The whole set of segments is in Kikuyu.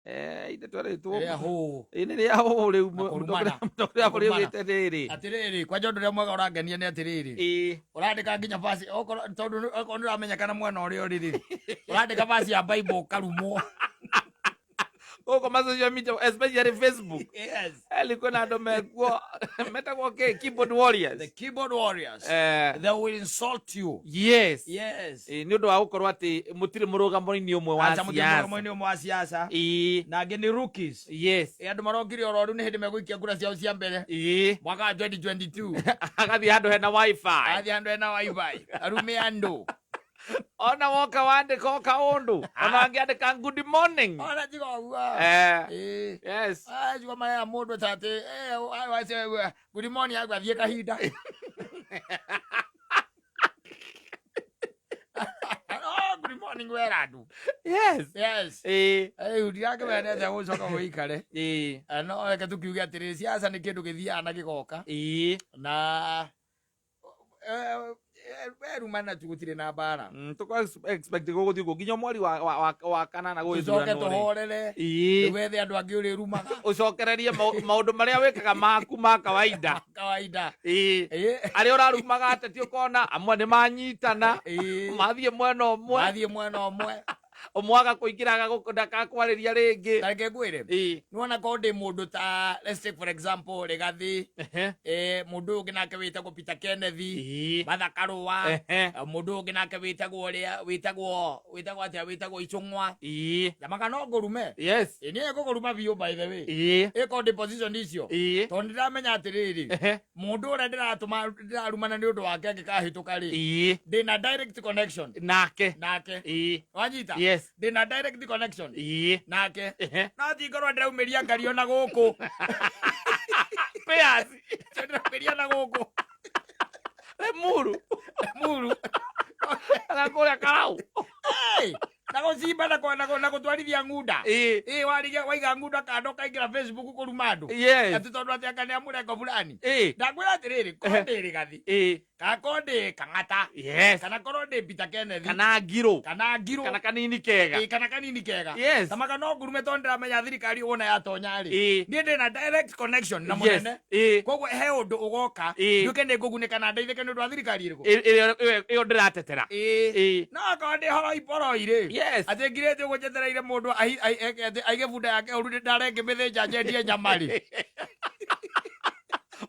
Eh, ithe twarĩtwo Rĩa hũũ. Ĩ, nĩ rĩa hũũ rĩu Na kũrumana. mũtongoria wa bũrũri Kũrumana. augĩte rĩrĩ. Atĩrĩrĩ, kwanja ũndũ ũrĩa mwega ũrangenia nĩ atĩrĩrĩ, Ĩ. ũrandĩka nginya basi okorwo tondũ okorwo nĩ ũramenyekana mwena ũrĩa ũrĩ rĩ, ũrandĩka basi ya Bible ũkarumwo. Gũkũ ma social media, especially Facebook. Yes. Eli kwĩna andũ mekuo metagwo kĩ, keyboard warriors. The keyboard warriors. Eh. They will insult you. Yes. Yes. Ĩ, nĩ ũndũ wa gũkorwo atĩ mũtirĩ mũrũgamo-inĩ ũmwe wa Acha mũtirĩ siasa. mũrũgamo-inĩ ũmwe wa siasa. Ĩ. Na angĩ nĩ rookies. Yes. Ĩ, andũ marokire oro rĩu nĩ hĩndĩ megũikia kura ciao cia mbere. Ĩ. Mwaka wa 2022. Agathiĩ handũ hena wifi. Athiĩ handũ hena wifi. Arume andũ. Ona woka wandĩka o kaũndũ, ona angĩandĩka good morning. Ona tiga ũguo. Eh. Ĩ. Yes. Ah, ciugo marera mũndũ ta atĩ, eh, good morning agwa athiĩ kahinda. Oh, good morning wera andũ. Yes. Yes. Ĩ. Rĩu ndirakĩmenete gũcoka gũikare. Ĩ. Eh, no reke tũkiuge atĩrĩrĩ, siasa nĩ kĩndũ gĩthiaga na gĩgoka. Ĩ. Na werumana tu gũtirĩ na mbara. Tũkwa expect gũgũthiĩ ũguo nginya mweri wa kanana Tũcoke gũgĩthurano rĩ. tũhorere. Ĩ. Rĩu wethe andũ angĩ ũrĩrumaga. Ũcokererie maũndũ marĩa wĩkaga maku ma kawaida. Kawaida. Ĩ. Ĩ. Arĩa ũrarumaga ateti ũkona amwe nĩ manyitana. Ĩ. Mathiĩ mwena ũmwe. Mathiĩ mwena ũmwe. Ũmwe aga kũingĩra ndakakwarĩria rĩngĩ. Ta reke ngwĩre. Ĩ. Nĩwona korwo ndĩ mũndũ ta, let's take for example, Rigathi, Ehe. mũndũ ũyũ ũngĩ nake wĩtagwo Peter Kenneth, Ĩ. Martha Karũa, Ehe. mũndũ ũyũ ũngĩ nake wĩtagwo ũrĩa, wĩtagwo atĩa, wĩtagwo Ichung'wa. Ĩ. Nyamaga no ngũrume. Yes. Ĩ, niĩ ngũkũruma biũ by the way. Ĩ. Ĩkorwo ndĩ position icio. Ĩ. Tondũ nĩndĩramenya atĩrĩrĩ, Ehe. mũndũ ũrĩa ndĩrarumana nĩ ũndũ wake angĩkahĩtũka rĩ, Ĩ. ndĩna direct connection Nake. nake. Ĩ. Wanyita? Yes. Ndĩna direct connection Ĩ. nake. Ehe. No ti ngorwo ndĩraumĩria ngari ona gũkũ. Peas. Ndĩraumĩria na gũkũ. Lemuru. Lemuru. Na kũrĩa Karau. Hey! Na gũcimba na gũtwarithia ng'unda. Ĩ. Ĩ, warigia waiga ng'unda kando ũkaingĩra Facebook kũruma andũ. Yes. Atĩ tondũ atĩ anga nĩ amũrengo fulani. Ĩ. Ndakwĩra atĩrĩrĩ, korwo ndĩ Rigathi, Ĩ. kana korwo ndĩ Kang'ata, Yes. kana korwo ndĩ Peter Kenneth, Kana Ngirũ. kana Ngirũ, Kana kanini kega. Ĩ, kana kanini kega. Yes. Tamaga no ngurume tondũ ndĩramenya thirikari wona yatonya rĩ. Ĩ. Niĩ ndĩ na direct connection na Yes. mũnene. Ĩ. Koguo he ũndũ ũgoka, Ĩ. nduĩke nĩ ngũgunĩka na ndeithĩke nĩ ũndũ wa thirikari ĩrĩkũ. Ĩ- ĩyo ndĩratetera. Ĩ. Ĩ. No akorwo ndĩ horoi poroi rĩ. Yes. Atĩ ngirĩte ũguo njetereire mũndũ eke atĩ aige bunda yake ũru ndare ngĩmĩthĩnja njendia nyama rĩ.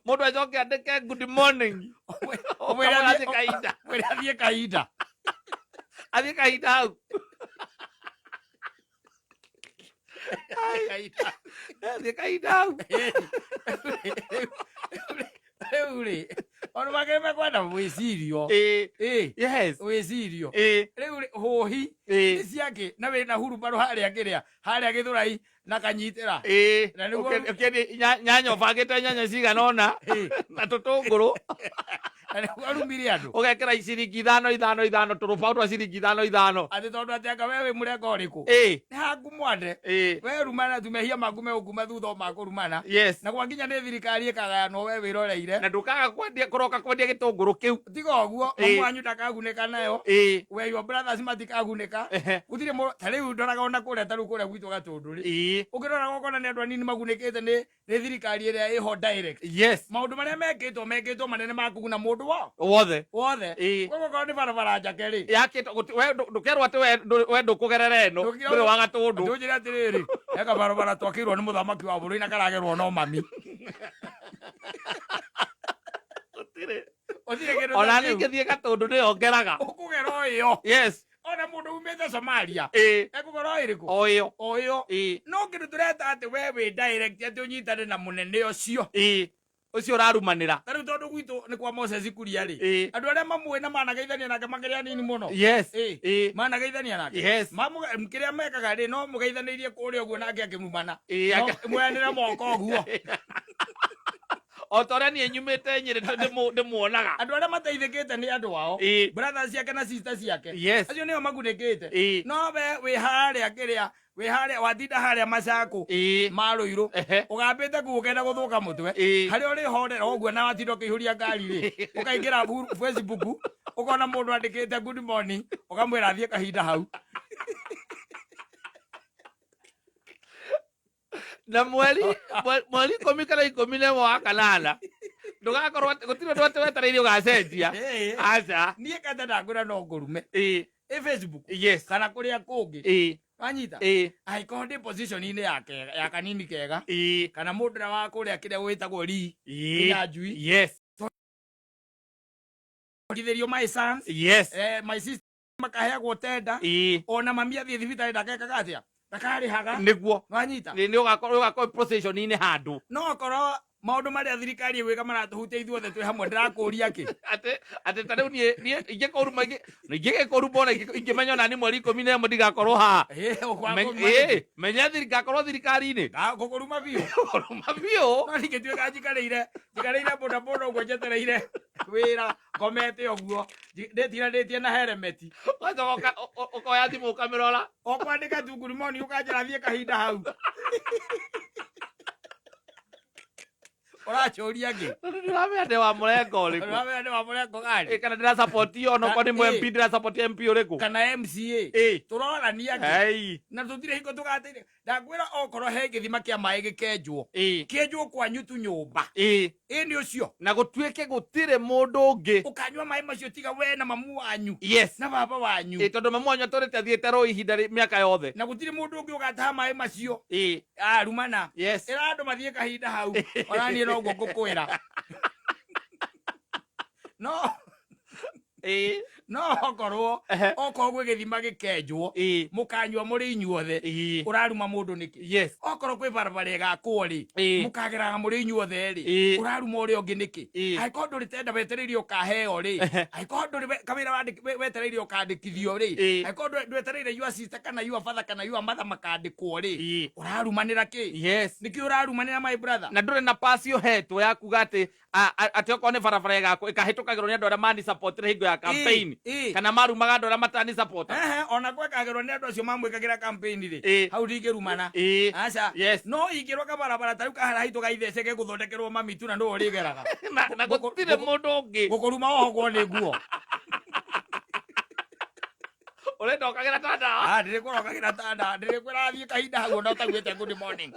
Mũndũ acoke andĩke good morning. Ũmwĩre Ũkamwĩra athiĩ kahinda. Ũmwĩre athiĩ kahinda. Athiĩ kahinda hau. Kahinda. Athiĩ kahinda hau. Rĩu rĩ, ona magĩrĩ mekwenda wĩcirio. Ĩ. Ĩ. Yes. Wĩcirio. Ĩ. Rĩu rĩ, hũhi Ĩ. nĩ ciake na wĩna hurumbarũ harĩa kĩrĩa, harĩa Gĩthũrai na kanyitĩra. Ĩ. Na nĩguo Ũkĩendia nyanya ũbangĩte nyanya cigana ũna Ĩ. na tũtũngũrũ. Na nĩguo arumire andũ. Ũgekĩra ciringi ithano ithano ithano tũrũbaũ twa ciringi ithano ithano. Atĩ tondũ atĩ anga we wĩ mũrengo ũrĩkũ? Ĩ. Nĩ haku mwande. Ĩ. We rumana tu mehia maku megũkuma thutha o makũrumana. Yes. Na gwa nginya nĩ thirikari ĩkagayanwo we wĩroreire. Na ndũkaga kwendia kũroka kwendia gĩtũngũrũ kĩu. Tiga ũguo, Ĩ. mamu wanyu ndakagunĩka nayo. Ĩ. We your brothers matikagunĩka. Ehe. Gũtirĩ ta rĩu ndoraga ona kũrĩa ta rĩu kũrĩa gwitũ Gatũndũ rĩ. Ĩ. Ũkĩroraga ũkona nĩ andũ anini magunĩkĩte nĩ thirikari ĩrĩa ĩho direct. Yes. Maũndũ marĩa mekĩtwo manene ma kũguna mũndũ Wothe. wothe. Ĩ. Koguo okorwo nĩ barabara njake rĩ. Yakĩtwo we ndũkerwo atĩ we ndũkũgerera ĩno. Ndũrĩ wa Gatũndũ. Ndũnjĩre atĩrĩrĩ, eka barabara twakĩirwo nĩ mũthamaki wa bũrũri na karagerwo no mami. Gũtirĩ. Gũtirĩ kĩndũ Ona ta kĩu. niĩ ngĩthiĩ Gatũndũ nĩyo ngeraga. Ũkũgera o ĩyo. Yes. Ona mũndũ umĩte Somalia. Ĩ. Ekũgera o ĩrĩkũ? O ĩyo. O ĩyo. Ĩ. No kĩndũ tũreta atĩ we wĩ direct atĩ ũnyitane na mũnene ũcio. Ĩ. Ũcio ũrarumanĩra. Ta rĩu tondũ gwitũ nĩ kwa Moses Kuria rĩ. Ĩ. Andũ arĩa mamũĩ na manageithania nake makĩrĩ anini mũno. Yes. Ĩ. Ĩ. Manageithania nake. Yes. Kĩrĩa mekaga rĩ, no mũgeithanĩirie kũrĩa ũguo nake akĩmumana. Ĩ, No mweanĩre moko ũguo. O ta ũrĩa niĩ nyumĩte Nyĩrĩ ndĩmuonaga. Andũ arĩa mateithĩkĩte nĩ andũ ao. Ĩ. Brothers ciake na sister ciake. Yes. Acio nĩo magunĩkĩte. Ĩ. No we wĩ harĩa kĩrĩa, wĩ harĩa watinda harĩa macakũ. Ĩ. Ma Rũirũ. Ehe. Ũgambĩte kuo ũkenda gũthũka mũtwe. Ĩ. Harĩa ũrĩhorera ũguo na watinda ũkĩihũria ngari rĩ. Ũkaingĩra Facebook, ũkona mũndũ andĩkĩte good morning, ũkamwĩra athiĩ kahinda hau. Na mweri mweri 11 wa kanana ndũgakorwo gũtirĩ ũndũ atĩ wetereire ũgacenjia. Aca. Niĩ kata ndakwĩra no ngũrume. Ĩĩ. Ĩ Facebook Yes. kana kũrĩa kũngĩ. Ĩĩ. Wanyita? Ĩĩ. Angĩkorwo ndĩ position-inĩ ya kega, ya kanini kega Ĩĩ. kana mũndũ ũrĩa wa kũrĩa kĩrĩa wĩtagwo ri Ĩĩ. Kinyanjui. Yes. Githĩrio my sons, Yes. my sister makaheagwo tenda. Ĩĩ. Ona mami athiĩ thibitarĩ ndakekaga atĩa, ndakarĩhaga. Nĩguo. Wanyita? Nĩ ũgakorwo procession-inĩ handũ. No okorwo maũndũ marĩa thirikari ĩgwĩka maratũhutia ithuothe twĩ hamwe, ndĩrakũria kĩ? Atĩ ta rĩu niĩ ingĩkũruma ingĩgĩkũruma ona ingĩmenya ona nĩ mweri 11 ndigakorwo haha. Ĩĩ, menya ngakorwo thirikari-inĩ. Ngũkũruma biũ. Kũruma biũ. No ningĩtuĩka njikarĩire bodaboda ũguo njetereire wĩra ngomete ũguo ndĩtiranĩtie na heremeti. Ũgacoka ũkoya thimũ ũkamĩrora. O kwandĩka tu good morning ũkanjĩra thiĩ kahinda hau. Ũracũria kĩ? Tondũ ndĩramenya ndĩ wa mũrengo ũrĩkũ. Ũramenya ndĩ wa mũrengo gani? Ĩ, kana ndĩra support iyo onokorwo nĩ Ĩ. MP ndĩra support MP ũrĩkũ? Kana MCA. Ĩ. Tũrorania kĩ? Ei. Na tũtirĩ hingo tũgateithia. Ndakwĩra okorwo he gĩthima kĩa maĩ gĩkenjwo. Ĩ. Kĩenjwo kwanyu tu nyũmba. Ĩ. Ĩ nĩ ũcio. Na gũtuĩke gũtirĩ mũndũ ũngĩ. Ũkanyua maĩ macio tiga we na mamu wanyu. Yes. Na baba wanyu. Ĩ, tondũ mamu wanyu atũrĩte athiĩte rũĩ ihinda rĩ mĩaka yothe. Na gũtirĩ mũndũ ũngĩ ũgataha maĩ macio. Ĩ. Arumana. Yes. Ĩra andũ mathiĩ kahinda hau. Ona niĩ noguo ngũkwĩra. No. Ĩ. No okorwo Ehe. okorwo gwĩ gĩthima gĩkenjwo Ĩ. mũkanyua mũrĩ inyuothe. Ĩ. Ũraruma mũndũ nĩkĩ? Yes. Okorwo kwĩ barabara ĩgakwo rĩ, Ĩ. mũkageraga mũrĩ inyuothe rĩ, Ĩ. ũraruma ũrĩa ũngĩ nĩkĩ? Ĩ. Angĩkorwo ndũrĩ tenda wetereire ũkaheo rĩ, Ehe. angĩkorwo ndũrĩ kawĩra wetereire ũkandĩkithio rĩ, Ĩ. angĩkorwo ndwetereire your sister kana your father kana your mother makandĩkwo rĩ, Ĩ. ũrarumanĩra kĩ? Yes. Nĩkĩ ũrarumanĩra my brother? Na ndũrĩ na pasi ũhetwo ya kuga atĩ atĩ okorwo nĩ barabara ĩgakwo ĩkahĩtũkagĩrwo nĩ andũ arĩa mani support hingo ya campaign. Ĩ. Kana marumaga andũ arĩa matani support. Ehe, ona gwekagĩrwo nĩ andũ acio mamwĩkagĩra campaign rĩ, Ĩ. hau ndingĩrumana. Ĩ. Aca. Yes. No ingĩrwo kabarabara ta rĩu kahara haitũ ga ithece gegũthondekerwo mami tu na nĩwe ũrĩgeraga. Na gũtirĩ mũndũ ũngĩ. Gũkũruma wohogwo nĩ nguo. Ũrenda ũkagĩra ta ndawa? Ah, ndĩrĩkwĩra ũkagĩra ta ndawa. Ndĩrĩkwĩra thiĩ kahinda hau ona ũtaugĩte good morning.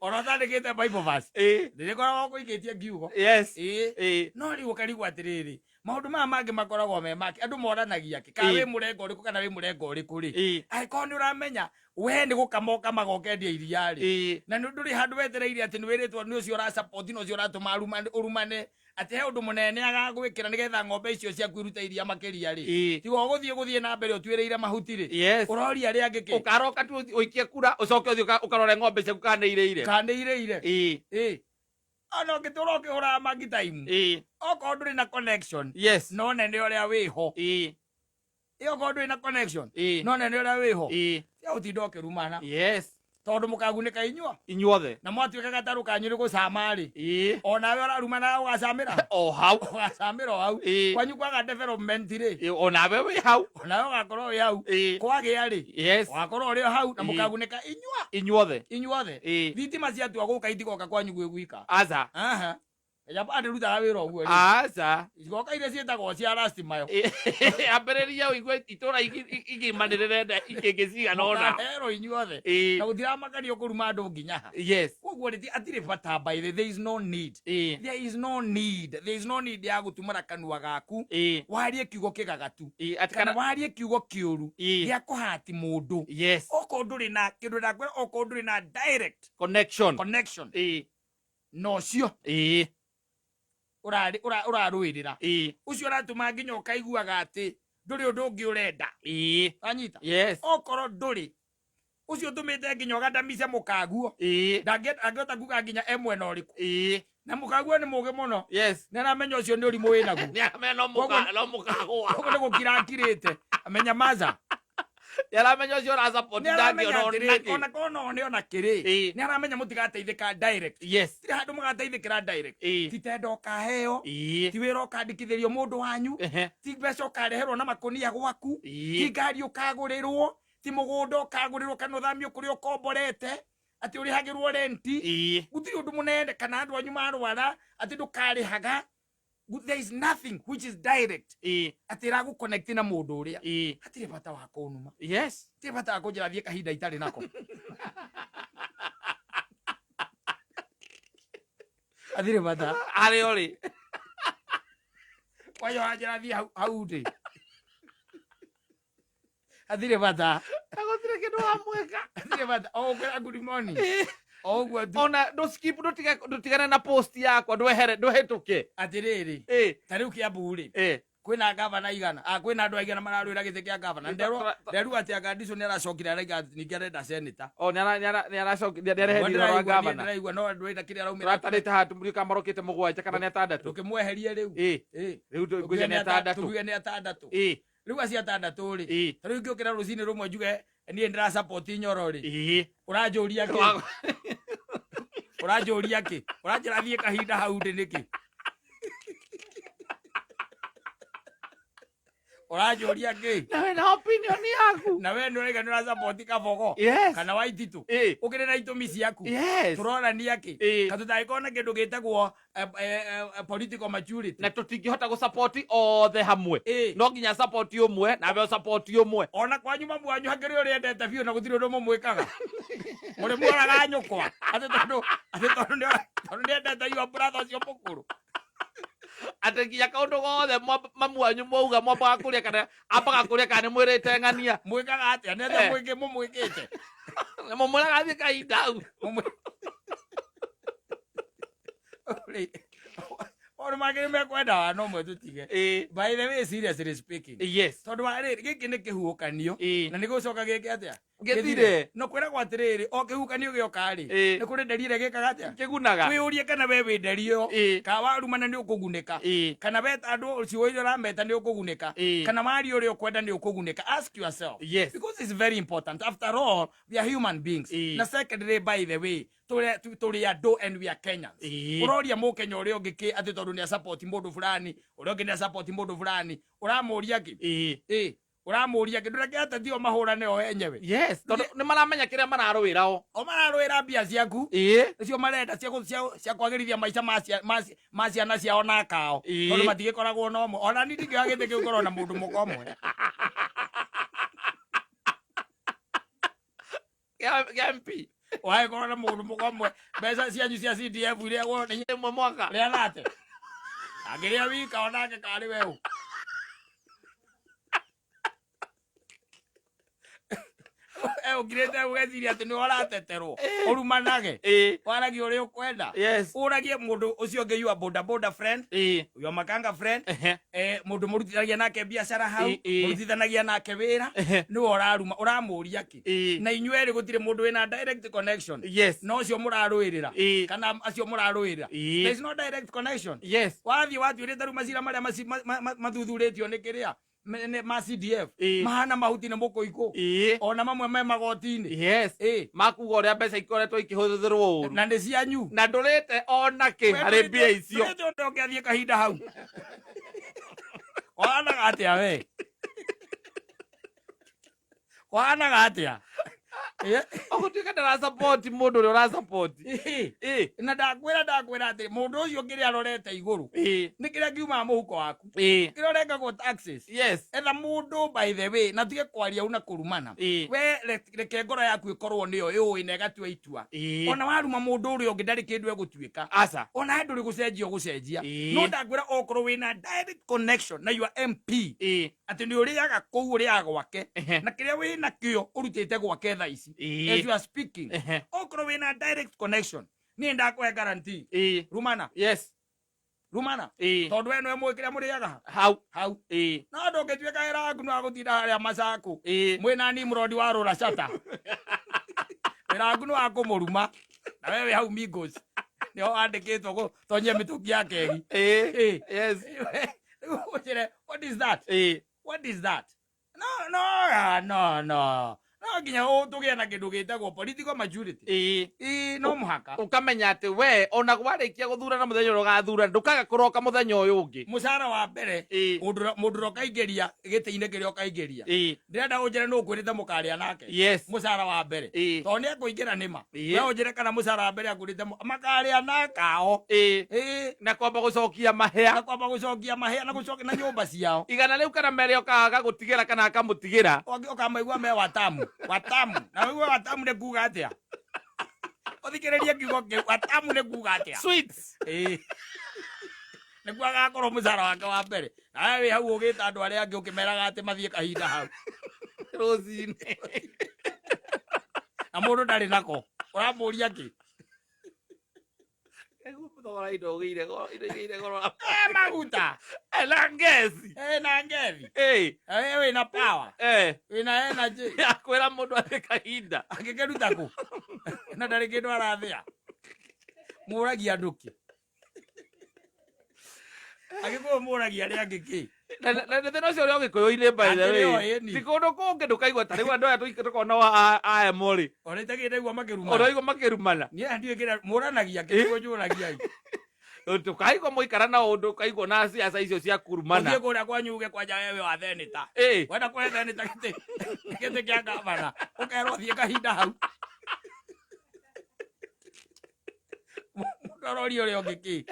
Ona ũtandĩkĩte Bible verse. Ĩ. Ndĩrĩkoragwo kũikĩtie ngiugo. Yes. Ĩ. Ĩ. No rĩu ũkarigwo atĩrĩrĩ, maũndũ maya mangĩ makoragwo me make andũ moranagia kĩ? Kana Ĩ. wĩ mũrengo ũrĩkũ kana wĩ mũrengo ũrĩkũ rĩ? Ĩ. Angĩkorwo nĩ ũramenya we nĩ gũkama ũkamaga ũkendia iria rĩ. Ĩ. Na nĩ ndũrĩ handũ wetereire atĩ nĩ wĩrĩtwo nĩ ũcio ũra support na ũcio ũratũma ũrumane atĩ he ũndũ mũnene agagwĩkĩra nĩgetha ng'ombe icio ciaku irute iria makĩria rĩ. Ĩ. Tiga ũgũthiĩ na mbere ũtuĩrĩire mahuti rĩ. Yes. Ũroria arĩa angĩ kĩ? Ũkaroka tu ũikie kura ũcoke ũthiĩ ũkarore ng'ombe ciaku kana nĩ irĩire. Kana nĩ irĩire. Ĩ. Ĩ. Ona ũngĩtũra ũkĩhũraga mangi time. Ĩ. Okorwo ndũrĩ na connection. Yes. No nene ũrĩa wĩho. Ĩ. Ĩ okorwo ndũrĩ na connection. Ĩ. No nene ũrĩa wĩho. Ĩ. Tia ũtinda ũkĩrumana. Yes. Tondũ mũkagunĩka inyuo. Inyuothe. Na mwatuĩka gatarũ kanyu nĩ gũcama rĩ. Ĩ. Onawe ũrarumana ũgacamĩra. O hau. Ũgacamĩra o hau. Ĩ. Kwanyu kwaga development rĩ. Ĩ, onawe wĩ hau. Onawe ũgakorwo wĩ hau. Ĩ. Kwagĩa rĩ. Yes. Ũgakorwo ũrĩ o hau na Ĩ. mũkagunĩka inyua. Inyuothe. Inyuothe. Ĩ. Thitima ciatua gũka itigoka kwanyu gwĩ gwika. Aca. Aha. Japan ndĩrutaga wĩra ũguo rĩ. Aca. Igoka iria ciĩtagwo cia lasti mayo. Ĩ, ambĩrĩria ũigue itũra igima nĩ rĩrenda ikĩngĩ cigana ũna. Mũkaherwo inyuothe. Ĩ. Na gũtiramakanio kũruma andũ nginya ha. Yes. Koguo rĩ, hatirĩ bata by the there is no need. Ĩ. There is no need. There is no need ya gũtumũra kanua gaku. Ĩ. Warie kiugo kĩgagatu. Ĩ, atĩ Kana kana warie kiugo kĩũru. Ĩ. Gĩa kũhati mũndũ. Yes. Okorwo ndũrĩ na kĩndũ ndakwĩra okorwo ndũrĩ na direct Connection. connection. Ĩ. Na ũcio Ĩ. ũrarũĩrĩra. Ĩ. Ũcio ũratũma nginya ũkaiguaga atĩ ndũrĩ ũndũ ũngĩ ũrenda. Ĩ. Wanyita? Yes. Okorwo ndũrĩ ũcio ũtũmĩte nginya ũgandamice mũkaguo. Ĩ. Ndangĩhota kuga nginya e mwena ũrĩkũ. Ĩ. Na mũkaguo nĩ mũgĩ mũno. Yes. Nĩ aramenya ũcio nĩ ũrimũ wĩnaguo. Nĩ aramenya no no mũkagũa. Koguo nĩ gũkira akirĩte. Amenya maza. Nĩ aramenya ũcio ũra support Nĩ aramenya ndangĩona atĩrĩ, ona ona korwo no one ona kĩrĩ. Ĩ. Nĩ aramenya mũtigateithĩka direct. Yes. Tirĩ handũ mũgateithĩkĩra direct. Ĩ. Ti tenda ũkaheo. Ĩ. Ti wĩra ũkandĩkithĩrio mũndũ wanyu. Ehe. Ti mbeca ũkareherwo na makũnia gwaku. Ĩ. Ti ngari ũkagũrĩrwo. Ti mũgũnda ũkagũrĩrwo kana ũthamio kũrĩa ũkomborete. Atĩ ũrĩhagĩrwo renti. Ĩ. Gũtirĩ ũndũ mũnene kana andũ anyu marwara atĩ ndũkarĩhaga. There is nothing which is direct. Ĩ. Atĩ ĩragũ-connect na mũndũ ũrĩa. Ĩ. Hatirĩ bata wa kũnuma. Yes. Hatirĩ bata wa kũnjĩra thiĩ kahinda itarĩ nako. Athire bata. Harĩa ũrĩ. Kwanja wanjĩra thiĩ hau hau ndĩ. Athire bata. Na gũtirĩ kĩndũ wamwĩka. Athire bata. O ũkwĩra good morning. O ũguo tu. Ona ndũ skip, ndũtigane na post yakwa, ndwehere, ndũhĩtũke. Atĩrĩrĩ. Ta rĩu Kiambu rĩ. Kwĩna gavana igana. Ah, kwĩna andũ aigana mararũĩra gĩtĩ kĩa gavana. Nderwo atĩ anga Ndico nĩaracokire araiga atĩ ningĩ arenda senator. O nĩareherire ũhoro wa gavana. Ndĩraigua no andũ ena kĩrĩa araumĩra. Tũratarĩte haha tũmũriũ kana marokĩte 7 kana nĩ 6. Ndũkĩmweherie rĩu. Rĩu ngwĩciria nĩ 6. Tũkiuge nĩ 6. Rĩu acio 6 rĩ. Ta rĩu ingĩũkĩra rũcinĩ rũmwe njuge niĩ ndĩra support Nyoro rĩ. Ũranjũria kĩ? Ũranjũria kĩ? Ũranjĩra thiĩ kahinda hau ndĩ nĩkĩ? Ũranjũria kĩ? Na we na opinion yaku. Na we nĩ ũraiga nĩ ũra support Kabogo. Yes. Kana Waititu. Ũkĩrĩ na itũmi ciaku. Yes. Tũronania kĩ? Ka tũtangĩkorwo na kĩndũ gĩtagwo political maturity. Na tũtingĩhota gũ support othe hamwe. No nginya support ũmwe na we support ũmwe. Ona kwanyu mamu wanyu hakĩrĩ ũrĩa endete biũ na gũtirĩ ũndũ mũmwĩkaga. Mũrĩ mworaga nyũkwa. Atĩ tondũ nĩ endete your brother ũcio mũkũrũ. Atĩ nginya kaũndũ gothe mamu wanyu mwauga mwambaga kũrĩa kana ambaga kũrĩa kana nĩ mwĩrĩte ng'ania. Mwĩkaga atĩa? Nĩ atĩa mũmwĩkĩte? Nĩ mũmwĩraga athiĩ kahinda hau. Maũndũ mangĩ nĩ mekwenda wa no mwe tũtige. By the way, seriously speaking. Yes. Tondũ wa rĩrĩ, gĩkĩ nĩ kĩhuhũkanio. Na nĩ gũcoka gĩke atĩa? Gĩthire. No kwĩragwo atĩrĩrĩ, o kĩhuhũkanio gĩoka rĩ, nĩ kũrĩ nderi ĩrĩa gĩkaga atĩa? Kĩgunaga. Wĩyũrie kana we wĩ nderi ĩyo. Kana warumana nĩ ũkũgunĩka. Kana weta andũ ciugo iria ũrameta nĩ ũkũgunĩka. Kana waria ũrĩa ũkwenda nĩ ũkũgunĩka. Ask yourself. Yes. Because it's very important. After all, we are human beings. Na secondly, by the way, tũrĩ andũ and we are Kenyans. Ũroria mũkenya ũrĩa ũngĩ kĩ atĩ tondũ nĩ support mũndũ fulani, ũrĩa ũngĩ nĩ support mũndũ fulani, ũramũria kĩ? Ũramũria kĩ? Ndũreke ateti o mahũrane o enyewe. Yes, tondũ nĩ maramenya kĩrĩa mararũĩra o. O mararũĩra mbia ciaku. Nĩcio marenda cia kwagĩrithia maica ma ciana ciao na akao. Tondũ matigĩkoragwo na ũmwe. Ona niĩ ndingĩoya gĩtĩ kĩu ngorwo na mũndũ mũka ũmwe. Kĩa MP. Wagĩkorwo na mũndũ mũka ũmwe, mbeca cianyu cia CDF iria wona nĩ ĩmwe mwaka. Rĩa thate. Angĩrĩa wika onake karĩ we ũ. Ũkirĩte ũgeciria atĩ nĩ ũrateterwo. Ũrumanage. Waragie ũrĩa ũkwenda. Yes. Ũragie mũndũ ũcio ũngĩ, your boda boda friend. Your makanga friend. Mũndũ mũrutithanagia nake biacara hau, mũrutithanagia nake wĩra, nĩwe ũraruma, ũramũria kĩ? Na inyuĩ erĩ gũtirĩ mũndũ wĩna direct connection. Yes. Na ũcio mũrarũĩrĩra. Kana acio mũrarũĩrĩra. There is no direct connection. Yes. Wathiĩ watuĩrĩte rĩu macira marĩa mathuthurĩtio nĩ kĩrĩa? Ma CDF. Mahana mahuti nĩ mũkũikũ. Ona mamwe me magoti-inĩ. Yes. Makuga ũrĩa mbeca ikoretwo ikĩhũthĩrwo ũru. Na nĩ cianyu. Na ndũrĩte ona kĩ harĩ mbia icio. Ndũrĩte ũndũ ũngĩathiĩ kahinda hau. Wahanaga atĩa we? Wahanaga atĩa? Ũgũtuĩka ndara support mũndũ ũrĩa ũra support. Na ndakwĩra atĩ mũndũ ũcio kĩrĩa arorete igũrũ. Nĩ kĩrĩa kiumaga mũhuko waku. Kĩrĩa ũrengagwo taxes. Yes. Etha mũndũ by the way, na tige kwaria una kũrumana. We reke ngoro yaku ĩkorwo nĩyo ĩũĩ na ĩgatua itua. Ona waruma mũndũ ũrĩa ũngĩ ndarĩ kĩndũ egũtuĩka. Aca. Ona he ndũrĩ gũcenjia ũgũcenjia. No ndakwĩra okorwo wĩna direct connection na your MP. Atĩ nĩ ũrĩaga kũu ũrĩaga gwake. Na kĩrĩa wĩna kĩo ũrutĩte gwake thaa ici. As you are speaking. Okorwo wĩna direct connection, niĩ ndakũhe guarantee. Rumana. Yes. Rumana. Tondũ we nĩwe mũĩ kĩrĩa mũrĩaga hau. Hau. No ndũngĩtuĩka wĩra waku nĩ wa gũtinda harĩa Macaku. Mwĩna Nimrod wa Rũra Chata. Wĩra waku nĩ wa kũmũruma. Na we wĩ hau Migos. Nĩho wandĩkĩtwo gũtonyia mĩtũngi ya kegi. Yes. Rĩu ũnjĩre, what is that? What is that? No, no, no, no. No nginya tũgĩe na kĩndũ gĩtagwo political maturity. No mũhaka. Ũkamenya atĩ we ona warĩkia gũthurana mũthenya ũrĩa ũgathurana, ndũkaga kũroka mũthenya ũyũ ũngĩ. Mũcara wa mbere, mũndũ ũrĩa ũkaingĩria gĩtĩ-inĩ kĩrĩa ũkaingĩria. Ndĩrenda ũnjĩre nũ ũkwĩrĩte mũkarĩa nake. Yes. Mũcara wa mbere. Tondũ nĩ ekũingĩra nĩma. We ũnjĩre kana mũcara wa mbere akwĩrĩte makarĩa nakao. Na kwamba gũcokia mahĩa. Na kwamba gũcokia mahĩa na gũcokia na nyũmba ciao. Igana rĩu kana merĩ okaga gũtigĩra kana akamũtigĩra. Ũkamaigua me watamu. Watamu. Na ũigue watamu nĩ kuga atĩa? Ũthikĩrĩrie kiugo kĩu atamu nĩ kuga atĩa? Sweets. Ĩĩ. Nĩguo agakorwo mũcara wake wa mbere. Nawe wĩ hau ũgĩta andũ arĩa angĩ ũkĩmeraga atĩ mathiĩ kahinda hau. Rũcinĩ. Na mũndũ ndarĩ nako. Ũramũria kĩ? Thogora indo ũgĩire goro, indo igĩire goro. Eh, maguta. Eh, na ngeci. Eh, na ngethi. Eh, Eh, wĩna power. eh. Wĩna energy. Akwĩra mũndũ athiĩ kahinda. Angĩkĩruta kũ? Na ndarĩ kĩndũ arathĩa. Mũragia andũ kĩ? Agĩkũyũ mũragia arĩa angĩ kĩ? Na thĩna ũcio ũrĩa ũgĩkũyũ-inĩ by the Atĩrĩ o, way. ĩni. Ti kũndũ kũngĩ ndũkaigua ta rĩu andũ aya tũkona aya morĩ. Ona itakĩrĩ ndaigua makĩrumana. Ũraigua makĩrumana. Niĩ ndiũĩ kĩrĩa mũranagia kĩ nĩguo njũragia ĩ. Ndũkaigua mũikara na ũndũ ũkaigua na ciaca icio cia kurumana. Ũthiĩ kũrĩa kwanyu uge kwanja wewe wa thenĩta. Ĩ. Wenda kũhe thenĩta gĩtĩ kĩa gavana ũkerwo thiĩ kahinda hau. Mũndũ aroria ũrĩa ũngĩ kĩ?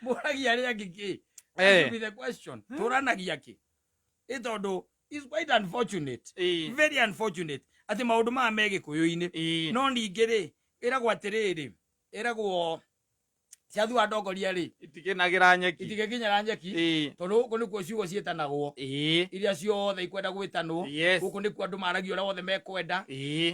Mũragia arĩa angĩ kĩ? That should be the question. Tũranagia kĩ? Ĩ tondũ it's quite unfortunate. Very unfortunate atĩ maũndũ maya me gĩkũyũ-inĩ. No ningĩ rĩ, ĩragwo atĩrĩrĩ, ĩragwo ciathua ndongoria rĩ, Itikinagĩra nyeki. itigĩkinyĩra nyeki tondũ gũkũ nĩkuo ciugo ciĩtanagwo iria ciothe ikwenda gwĩtanwo. Gũkũ nĩkuo andũ maragia ũrĩa wothe mekwenda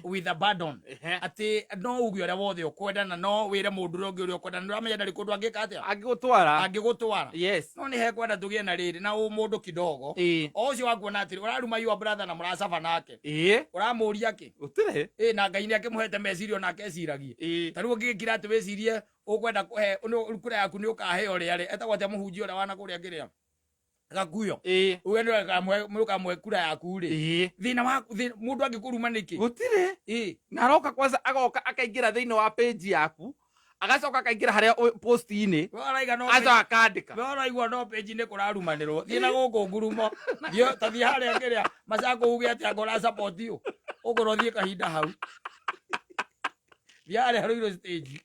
with abandon. Atĩ no uge ũrĩa wothe ũkwenda na no wĩre mũndũ ũrĩa ũngĩ ũrĩa ũkwenda na nĩũramenya ndarĩ kũndũ angĩka atĩa Angĩgũtwara. Angĩgũtwara. Yes. No nĩ hekwenda tũgĩe na rĩrĩ na ũmũndũ kidogo. O ũcio wakuona atĩrĩ ũraruma your brother na mũracaba nake. Ũramũria kĩ? Gũtirĩ. Ĩ na Ngai nĩ akĩmũhete meciria onake eciragie. Ta rĩu ũngĩgĩkira atĩ wĩcirie ũkwenda kũhe kura yaku nĩ ũkahe ũrĩa rĩ etagwo atĩa mũhunjia ũrĩa wana kũrĩa kĩrĩa gakuyo. Uge nĩ ũkamũhe kura yaku rĩ. Thĩna waku mũndũ angĩkũruma nĩkĩ? Gũtirĩ. Na aroka kwanza agoka akaingĩra thĩinĩ wa page yaku agacoka akaingĩra harĩa post-inĩ We ũraiga no agacoka akandĩka. We ũraigua no page nĩ kũrarumanĩrwo. Thiĩ na gũkũ ngurumo. Thiĩ ta thiĩ harĩa kĩrĩa macako uge atĩ anga ũra support ũ. Ũkorwo thiĩ kahinda hau. Thiĩ harĩa Ruiru stage.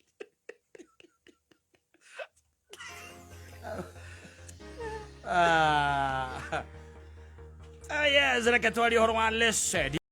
Ah. Ah, yes, reke twarie ũhoro wa listen.